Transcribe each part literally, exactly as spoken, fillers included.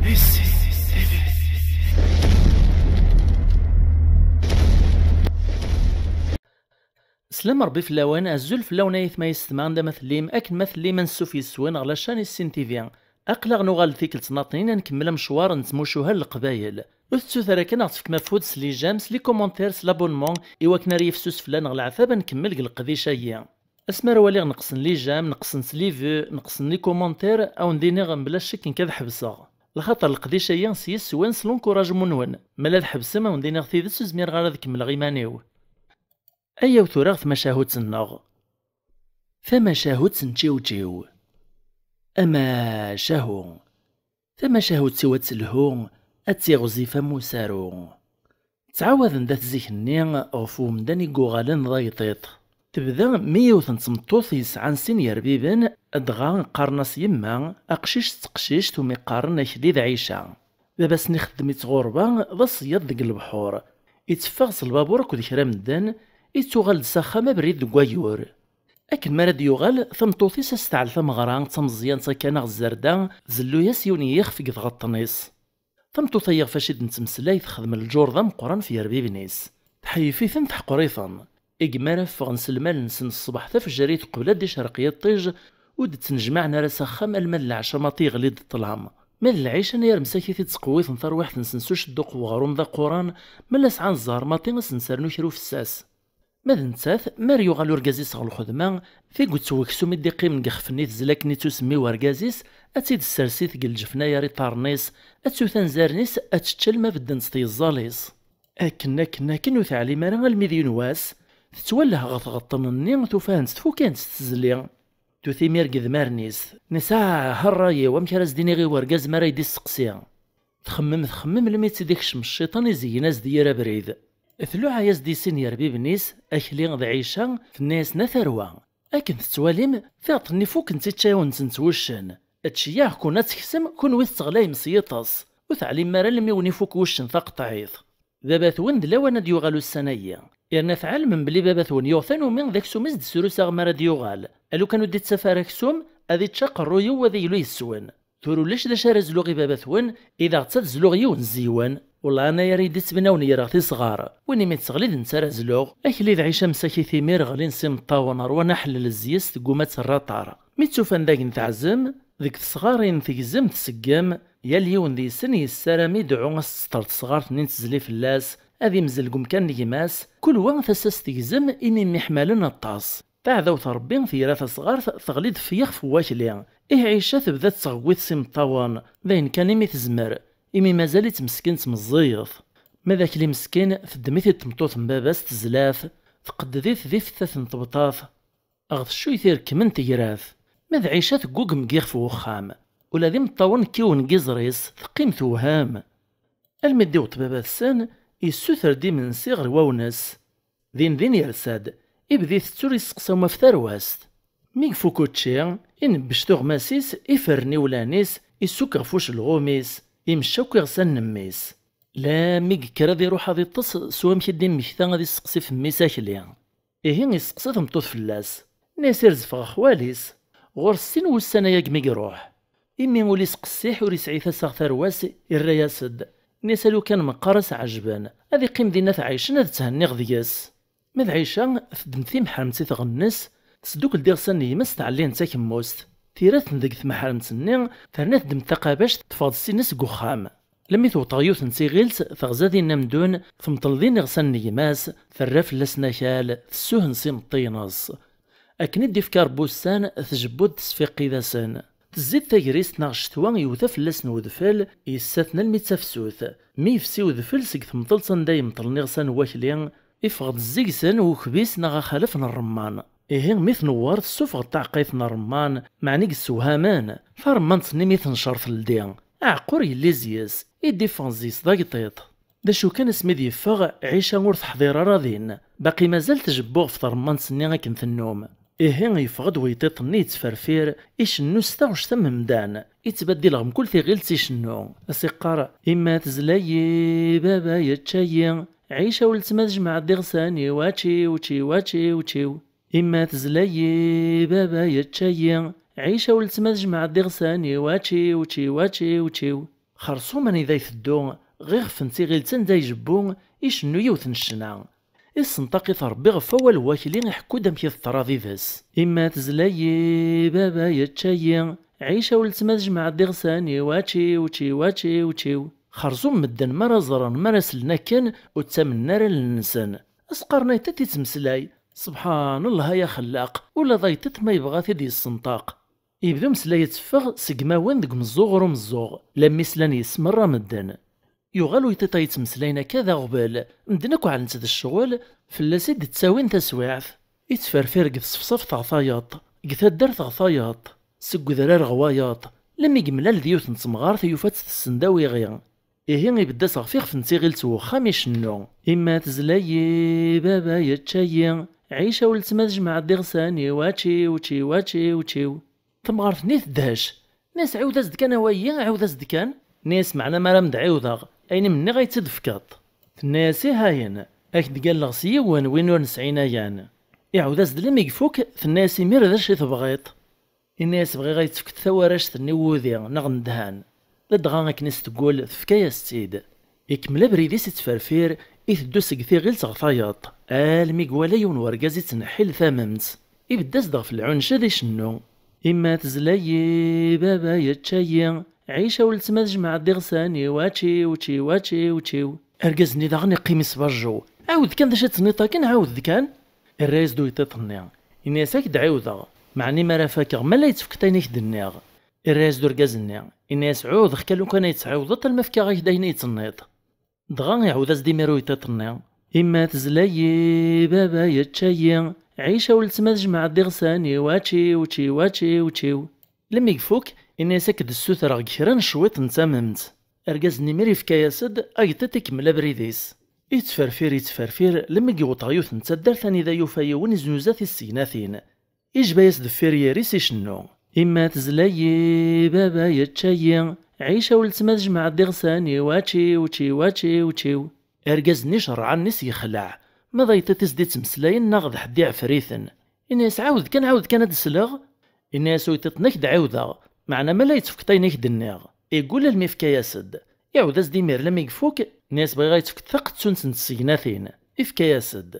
Slam Ṛebbi fell-awen, azul fell-awen ay atma yessetma, anda ma tellim, akken ma tellim, ansuf yes-wen ɣer la chaîne Issin T V. Aql-aɣ nuɣal-d tikkelt n aṭnin, ad nkemmel amecwar n tmucuha n Leqbayel. Ur tettut ara kan ad ɣ-tefkem afud s les j'aime, s les commentaires, s l'abonnement, i wakken ara yifsus fell-aneɣ leɛtab ad nkemmel deg leqdic-agi. Asmi ara waliɣ neqsen les j'aime, neqsen s les vues, neqsen les commentaires, ad wen-d-iniɣ mebla ccek nekk ad ḥebseɣ. Lxaṭer leqdic-agi s yes-wen, s l'encouragement-nwen. Ma la tḥebsem, ad wen-d-iniɣ tidet, ur zmireɣ ara ad kemmleɣ iman-iw. Ayaw tura ɣer tmacahut-nneɣ. Tamacahut n Čiwčiw. Amacahu. Tamacahut-iw ad telhu, ad tiɣzif am usaru. Ttɛawaden-d at zik-nni ɣef umdan i yuɣalen d agṭiṭ. Tebda mi yiwet n tmeṭṭut yesɛan sin yerbiben, dɣa qqaren-as yemma, aqcic d teqcict umi qqaren Akli d Ɛica. Baba-s-nni ixeddem-itt ɣurba, d aṣeyyaḍ deg lebḥur. Itteffeɣ s lbabur akked kra medden, ittuɣal-d s axxam abrid deg wayyur. Akken mi ara d-yuɣal, tameṭṭut-is ad s-teɛl tameɣra d tameẓyant akka neɣ zzerda, tzellu-yas yiwen n yixef deg tɣeṭṭen-is. Tameṭṭut-a ɣef acu i d-nettmeslay texdem lǧur d ameqqran f yerbiben-is. Tḥeyyef-iten teḥqer-iten. Igmi ara ffɣen s lmal-nsen ṣṣbeḥ tafejrit qbel ad d-icerreq yiṭij, ur d-ttnejmaɛen ara s axxam alma d leɛca maḍi yeɣli-d ṭṭlam. Ma d lɛica anayer msakit i ttqewwiten tarwiḥt-nsen s ucedduq n weɣrum d aquran, ma la sɛan zzher maḍi ad sen-sernu kra ufessas. Ma d nettat, mi ara yuɣal urgaz-is ɣer lxedma, tiget n weksum i d-iqqimen deg ixef-nni tezla akken i ttusemmi wergaz-is, ad tt-id-tessers-it deg lǧefna yer iṭarren-is, ad tewt anzaren-is, ad tečč alma beddent tyeẓẓal-is. Akken, akken, akken ur teɛlim ara almi d yiwen wass, tettwalleh ɣer tɣeṭṭen-nni, tufa-hent tfuk-hent s tezli. Tut imir deg idmaren-is, tenna-as: "Ah, a ṛṛay-iw, amek ara s-d-iniɣ i wergaz mi ara yi-d-isteqsi?" Txemmem, txemmem, almi tt-id-ikcem cciṭan, izeyyen-as-d yir abrid. Tluɛa-yas-d i sin yerbiben-is, Akli d Ɛica, tenna-yasen: "A tarwa, akken tettwalim, tiɣeṭṭen-nni fukkent ičča-yawen-tent wuccen. Tceyyeɛ-ken ad teksem, kunwi tettɣlayem s yiṭes. Ur teɛlim ara almi wen-ifuk wuccen taqeṭɛit. Baba-twen d lawan ad d-yuɣal ussan-agi. Yerna tɛelmem belli baba-twen yuɣ tanumi d aksum i s-d-srusaɣ mi ara d-yuɣal. A lukan ur d-ittaf ara aksum, ad ičč aqerruy-iw, ad iglu yes-wen. Tura ulac d acu ara zluɣ i baba-twen, i d aɣ-tt ad zluɣ yiwen zi-wen. Wellah anayer i d-ittbnawen ger-aɣ tisɣar. Win imi teɣli d netta ara zluɣ." Akli d Ɛica msakit imir ɣlin s imeṭṭawen, ṛwan aḥellel zzis, tegguma ad terr aṭar. Mi tt-ufan dagen teɛzem, deg tesɣarin tegzem tseggem, yal yiwen deg-sen yessaram i dɛu ad s-tseṭṭer tesɣart-nni n tezli fell-as, ad imzel deg umkan n gma-s, kul wa tasa-s tegzem imi mmiḥmalen aṭas. Taɛdawt n Ṛebbi tira tasɣart teɣli-d f yixef n wakli. Ih Ɛica tebda tettɣewwit s imeṭṭawen, d ayen kan imi tezmer, imi mazal-itt meskint meẓẓiyet. Ma d Akli meskin, teddem-it-id tmeṭṭut n baba-s tezla-t, tqedded-it di fettat n tebṭat, ɣer teccuyt irekkmen tegra-t. Ma d Ɛica teggugem deg yixef n wexxam, ula d imeṭṭawen kkiwen deg iẓri-s, teqqim tewhem. Almi d-iweṭ baba-tsen, yessuter-d imensi ɣer wawnes. Din din yersa-d, ibda itett ur yesteqsa uma f tarwast. Mi ifuk učči, inebbec tuɣmas-is, iferren iwlan-is, isukk ɣef ucelɣum-is, imecca akk iɣsan n mmi-s. Lammi yekker ad iruḥ ad iṭṭes s wamek i d-immekta ad isteqsi f mmi-s Akli. Ihi isteqsa tameṭṭut fell-as. Nna-yas irzef ɣer xwali-s. Ɣur-s sin wussan ayagi mi iruḥ. Imi ul-is qessiḥ ur yesɛi tasa ɣer tarwa-s, irra-yas-d. Nna-yas a lukan meqqar a s-ɛejben, ad iqqim dinna ad t-ɛicen ad thenniɣ deg-s. Ma d Ɛica, teddem timeḥremt i tɣennes, tesdukkel-d iɣsan n gma-s tɛelli-tent akemmust. Tira-ten deg tmeḥremt-nni, terna teddem taqabact teffeɣ-d ssin-is deg uxxam. Lammi tewweḍ ɣer yiwet n tiɣilt, teɣza din amdun, temṭel din iɣsan n gma-s, terra fell-asen akal, tessuhen s imeṭṭi-ines. Akken i d-ifka Ṛebbi ussan, tjebbu-d tesfiqqid-asen. Tezzi-d tagrist neɣ ccetwa, yewta fell-asen wedfel, yessaten almi d tafsut. Mi yefsi wedfel seg temṭelt anda yemṭlen iɣsan n wakli, iffeɣ-d zzig-sen ukbis neɣ axalef n ṛṛemman. Ihi mi tnewweṛ, tessufeɣ-d taɛeqqayt n ṛṛemman, meɛna i yessewhamen, taremmant-nni mi tenceṛ teldi, aɛeqqur yelli zzis, i d-iffɣen zzis d agṭiṭ. D acu kan, asmi d-yeffeɣ, Ɛica ur teḥḍir ara din, baqi mazal tjebbu ɣef tṛemmant-nni akken tennum. Ihi yeffeɣ-d weyṭiṭ-nni yettferfir, icennu s taɣect am umdan, ittbaddil ɣer mkul tiɣilt icennu, as-iqqar: "Imma tezla-yi, baba yečča-yi, Ɛica weltma tejmeɛ-d iɣsan-iw, ačiw, čiw, ačiw, čiw." Imma tezla-yi, baba yečča-yi, Ɛica weltma tejmeɛ-d iɣsan-iw, ačiw, čiw, ačiw, čiw. Xerṣum anida iteddu, ɣ ixef n tiɣilt anda ijebbu, icennu yiwet n ccna. Issenṭaq-it Ṛebbi ɣef wawal n wakli, iḥekku-d amek i teḍra did-s. Imma tezla-yi, baba yečča-yi, Ɛica weltma tejmeɛ-d iɣsan-iw, ačiw, čiw, ačiw, čiw. Xerṣum medden mi ara ẓren, mi ara slen akken, ur ttamnen ara allen-nsen. Asqarnay tiṭ ittmeslay, Sebḥan Allah ay axellaq, ula d ayṭiṭ ma yebɣa ad t-id-yessenṭaq. Yebda umeslay yetteffeɣ seg imawen deg umeẓẓuɣ ɣer umeẓẓuɣ, lammi slan yes-s merra medden. Yuɣal uyṭiṭ-a yettmeslayen akka d aɣbel, medden akk ɛellen-t d ccɣel, fell-as i d-ttawin taswiɛt. Ittferfir deg tṣefṣaft ɣer tayeḍ, deg taddart ɣer tayeḍ, seg udrar ɣer wayeḍ, lammi yemlal d yiwet n temɣart yufa-tt tessen d awiɣi. Ihi ibedd-as ɣef ixef n tiɣilt n wexxam icennu. Imma tezla-yi, baba yečča-yi, Ɛica weltma tejmeɛ-d iɣsan-iw, ačiw, čiw, ačiw, čiw. Tamɣart-nni tedhec. Nna-yas ɛiwed-as-d kan a wayi, ɛiwed-as-d kan. Nna-yas meɛna mi ara m-d-ɛiwdeɣ, ayen i m-nniɣ ad yi-tt-id-tefkeḍ. Tenna-yas ih ayen, ad k-d-galleɣ s yiwen win ur nesɛi ayen. Iɛawed-as-d lammi ifuk, tenna-yas imir d acu i tebɣiḍ? Inna-yas bɣiɣ ad yi-tefkeḍ tawaract-nni n wudi neɣ n ddhan. Ladɣa akken i s-teggul tefka-yas-tt-id. Ikemmel abrid-is ittferfir, iteddu seg tiɣilt ɣer tayeḍ, almi iwala yiwen wergaz ittneḥḥil tamemt. Ibedd-as-d ɣef lɛuncad icennu. Imma tezla-yi, baba yečča-yi, Ɛica weltma tejmeɛ-d iɣsan-iw, ačiw, čiw, ačiw, čiw. Argaz-nni daɣen iqqim isberjew. Ɛawed kan d acu i d-tenniḍ akken, ɛawed-d kan. Irra-yas-d uyṭiṭ-nni. Inna-yas ad k-d-ɛiwdeɣ, meɛna mi ara fakeɣ, ma la yi-tefkeḍ ayen i k-d-nniɣ. Irra-yas-d urgaz-nni. Inna-yas ɛuhdeɣ kan lukan ad yi-tt-tɛiwdeḍ alma fkiɣ-ak-d ayen i yi-tenniḍ. Dɣa iɛawed-as-d imir uyṭiṭ-nni. Imma tezla-yi, baba yečča-yi, Ɛica weltma tejmeɛ-d iɣsan-iw, ačiw, čiw, ačiw, čiw. Lammi ifuk, inna-yas ad k-d-ssutreɣ deg kra n cwiṭ n tamemt. Argaz-nni imir ifka-yas-d, ayṭiṭ ikemmel abrid-is. Ittferfir, ittferfir, lammi yewweḍ ɣer yiwet n taddart anida yufa yiwen iznuza tisegnatin. Ijba-yas deffir yiri-s icennu. Imma tezla-yi, baba yečča-yi, Ɛica weltma tejmeɛ-d iɣsan-iw, ačiw, čiw, ačiw, čiw. Argaz-nni icerreɛ allen-is yexleɛ. Ma d ayṭiṭ i s-d-ittmeslayen neɣ d ḥedd iɛefriten. Inna-yas ɛawed kan, ɛawed kan ad d-sleɣ. Inna-yas uyṭiṭ-nni ad k-d-ɛiwdeɣ, meɛna ma la yi-tefkeḍ ayen i k-d-nniɣ. Iggul almi ifka-yas-d. Iɛawed-as-d imir lammi ifuk, inna-yas bɣiɣ ad yi-tefkeḍ taqettunt n tsegnatin. Ifka-yas-d.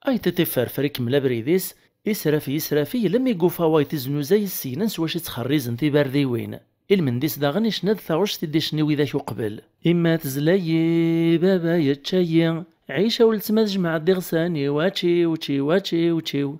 Ayṭiṭ iferfer ikemmel abrid-is, israfey, israfey, lammi yufa wayeḍ iznuzay isegnan s wacu i ttxerrizen tibardiwin. Ilmend-is daɣen icna-d taɣect i d-icni widak uqbel. Imma tezla-yi, baba yečča-yi, Ɛica weltma tejmeɛ-d iɣsan-iw, ačiw, čiw, ačiw, čiw.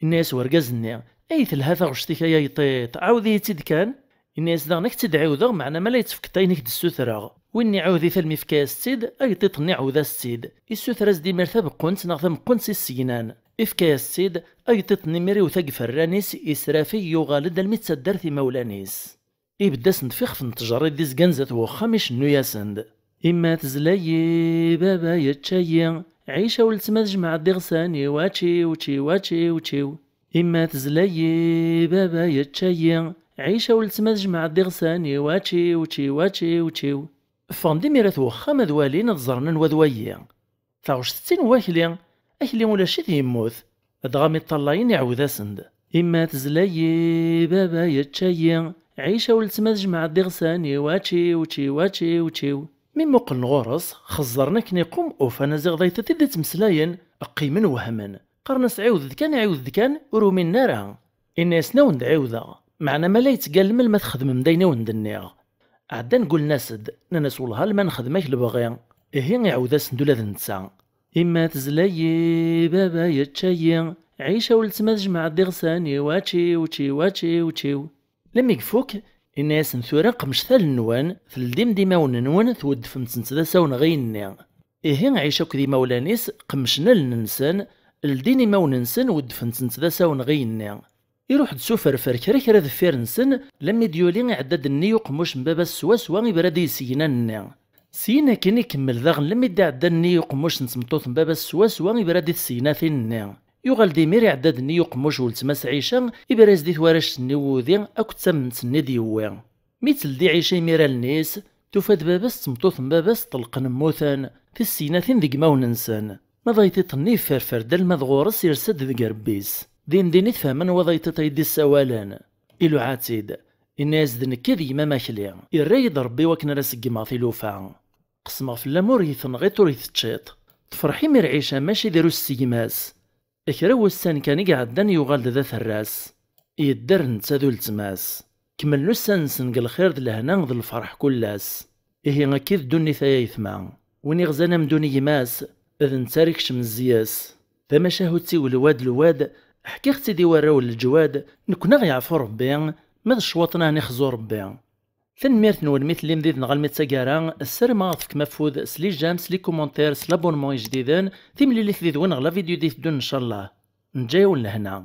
Inna-yas wergaz-nni, ay telha taɣect-ik ay ayṭiṭ, ɛawed-iyi-tt-id kan. Inna-yas daɣen ad k-tt-id-ɛiwdeɣ, meɛna ma la yi-tefkeḍ ayen i k-d-ssutreɣ. Winna iɛawed-it almi ifka-yas-tt-id, ayṭiṭ-nni iɛawed-as-tt-id. Issuter-as-d imir tabeqqunt neɣ tameqqunt s isegnan. Ifka-yas-tt-id, ayṭiṭ-nni imir iwet agerref-is, israfey yuɣal-d almi d taddart imawlan-is. Ibedd-asen-d f ixef n ttjerrid d izgan zdat wexxam icennu-yasen-d. Imma tezla-yi, baba yečča-yi, Ɛica weltma tejmeɛ-d iɣsan-iw, ačiw, čiw, ačiw, čiw. Imma tezla-yi, baba yečča-yi, Ɛica weltma tejmeɛ-d iɣsan-iw, ačiw, čiw, ačiw, čiw. Ffɣen-d imir at wexxam ad walin ad ẓren anwa d wayi. Taɣect d tin n wakli, akli ulac-it yemmut. Dɣa mi ṭṭalayen iɛawed-asen-d. Imma tezla-yi, baba yečča-yi, Ɛica weltma tejmeɛ-d iɣsan-iw, ačiw, čiw, ačiw, čiw. Mi muqlen ɣur-s, xeẓẓren akken iqum, ufan aziɣ d ayṭiṭ i d-ittmeslayen, qqimen wehmen. Qqaren-as ɛiwed-d kan, ɛiwed-d kan, ur uminen ara. Inna-yasen awen-d-ɛiwdeɣ, meɛna ma la yettgallem alma txedmem-d ayen i wen-d-nniɣ. Ɛeddan gullen-as-d, nnan-as wellah alma nexdem-ak lebɣi. Ihi iɛawed-asen-d ula d netta. Imma tezla-yi, baba yečča-yi, Ɛica weltma tejmeɛ-d iɣsan-iw, ačiw, čiw, ačiw, čiw. Lammi ifuk, inna-yasen tura qemcet allen-nwen, teldim-d imawen-nwen, tweddfem-tent d asawen ɣer yigenni. Ihi Ɛica akked imawlan-is qemcen allen-nsen, ldin imawen-nsen, weddfen-tent d asawen ɣer yigenni. Iruḥ-d s uferfer kra kra deffir-nsen, lammi d-yuli iɛedda-d nnig uqemmuc n baba-s swaswa ibra-d i yisegnan-nni. Syin akin ikemmel daɣen lammi d-iɛedda nnig uqemmuc n tmeṭṭut n baba-s swaswa ibra-d i tsegnatin-nni. Yuɣal-d imir iɛedda-d nnig uqemmuc n weltma-s Ɛica, ibra-yas-d i twarect-nni n wudi akked tamemt-nni d-yewwi. Mi teldi Ɛica imir allen-is, tufa-d baba-s d tmeṭṭut n baba-s ṭṭelqen mmuten, tissegnatin deg imawen-nsen. Ma d ayṭiṭ-nni yefferfer-d alma d ɣur-s, yersa-d deg irebbi-s. Din din i tefhem anwa d ayṭiṭ ay d-issawalen. Iluɛa-tt-id. Inna-yas-d: "Nekk d gma-m akli, irra-yi-d Rebbi wakken ara seggmeɣ tilufa. Qesmeɣ fell-am ur yi-tenɣiḍ ur yi-teččiḍ." Tefreḥ imi rɛica mačči drus s gma-s. Kra wussan kan i iɛeddan yuɣal-d d aterras. Yedder netta d uletma-s. Kemmlen ussan-nsen deg lxir d lehna d lferḥ kul ass. Ihi akka i d ddunit ay aytma. Win iɣzan amdun i gma-s, d netta ara ikecmen zzi-s. Tamacahut-iw lwad lwad, ḥkiɣ-tt-id i warraw n leǧwad, nekkni aɣ-yeɛfu Rebbi, ma d ccwaṭen a ɣ-nixzu Rebbi. Tanemmirt-nwen mi tellim did-neɣ almi d taggara, ssarameɣ ad ɣ-tefkem afud s les j'aime, s les commentaires, s l'abonnement ijdiden, timlilit did-wen ɣer la vidéo d-iteddun ncallah. Neǧǧa-yawen lehna.